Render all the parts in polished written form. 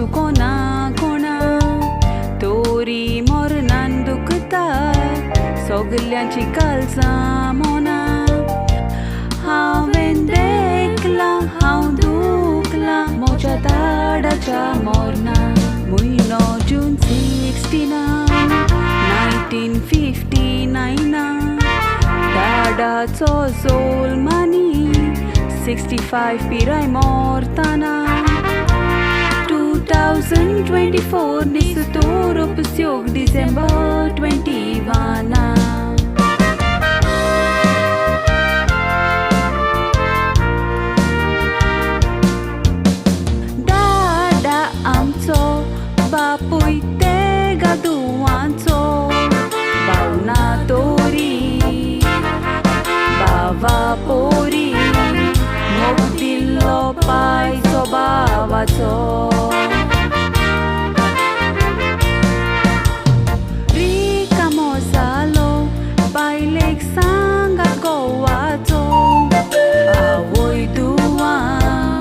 चुकोना कोणा तोरी मरणान दुखता सगल्यांची कालसां मोना हांवें देखलां हांव दुखलां म्हज्या दाडाच्या मरणां म्हयनो जून 16 1959 दाडाचो जोलमानी 65 पिराय मोरताना 2024 निस्तोर उपयोग डिसेंबर 21. दादा आमचो बापूय तेगा दुवांचो भावना तोरी बावा पोरी मोग दिल्लो पायचो बावाचो रिकामो जालो बायलेक सांगा गोवाचो आवय दुवां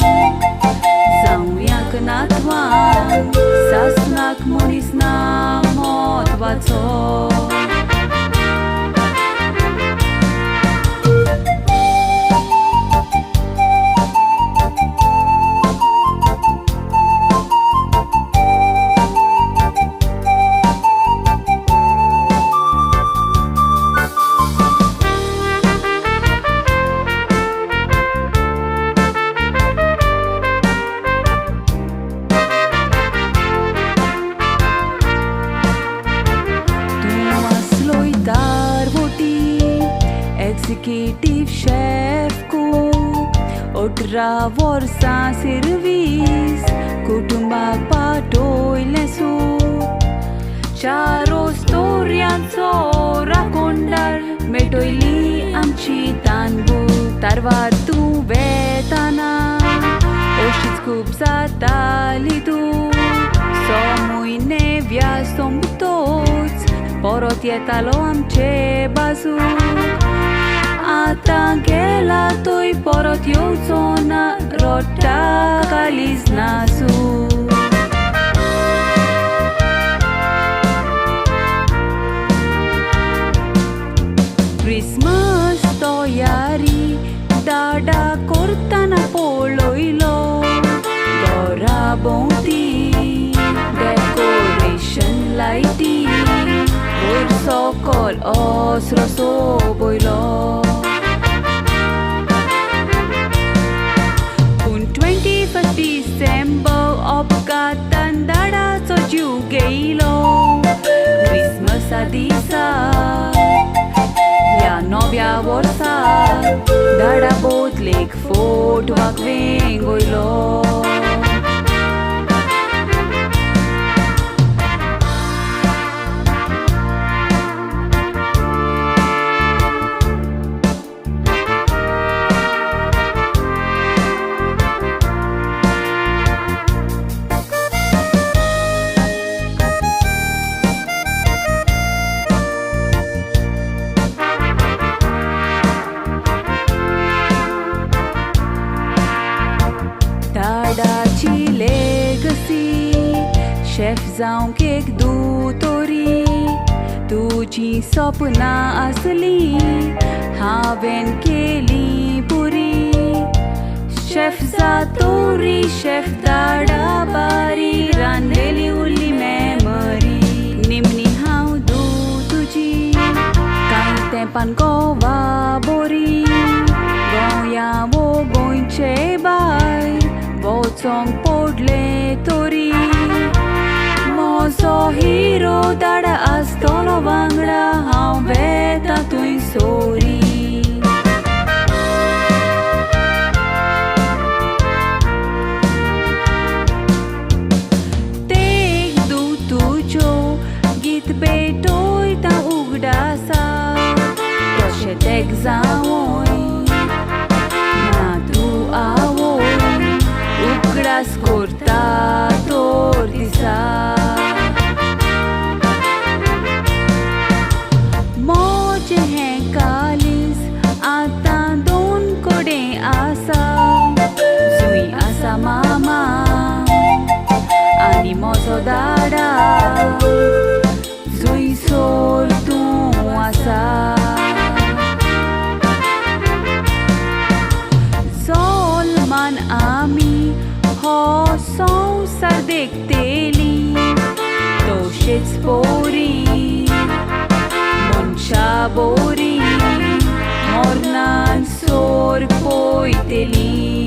जावयांक नातवां सासनाक मनीस ना म्हत्वाचो. एक्झिक्युटिव्ह शेफ कूक 18 वर्सां सिर्वीस कुटुंबाक पाटयलें सूख चारो स्तोर्यांचो राखणदार मेटयली आमची तानभूक तारवार तूं वेताना अशीच खूब जाताली तूं 6 म्हयने व्याज सोंपतोच परत येतालो आमचे बाजू आतां गेला तोय परत येवचो ना रोडटा कालीज नासू. क्रिसमस तयारी दाडा करतना पळयलो घरा भोंवती डेकोरेशन लायटी वयर सकल असरो सोबयलो पूण 21 डिसेंबर अपघातान दाडाचो जीव गेलो क्रिसमसा दिसा ह्या नव्या वर्सा दाडा बोतलेक फोटवाक वेंगयलो. दाडाची लेगसी शेफ जावंक एक दुतोरी तुजी सपनां आसली हांवें केली पुरी शेफ जातोरी शेफ दाडा बारी रांदलेली उरली मेमरी निमणी हांव दू तुजी कांय तेंपान गोवा बोरी गोंया वो गोंयचे बाय वचोंक पडलें तोरी म्हजो हिरो दाडा आसतलो वांगडा हांव वेता थंय सोरी. तेक दू तुज्यो गीत पेटयता उगडासा तशें तेक जावय ना तूं आवय उगडास करता तोर दिसा म्हजें हें कालीज देखतेली तशेंच पोरी मनशा बोरी मरणान सोर पोयतेली.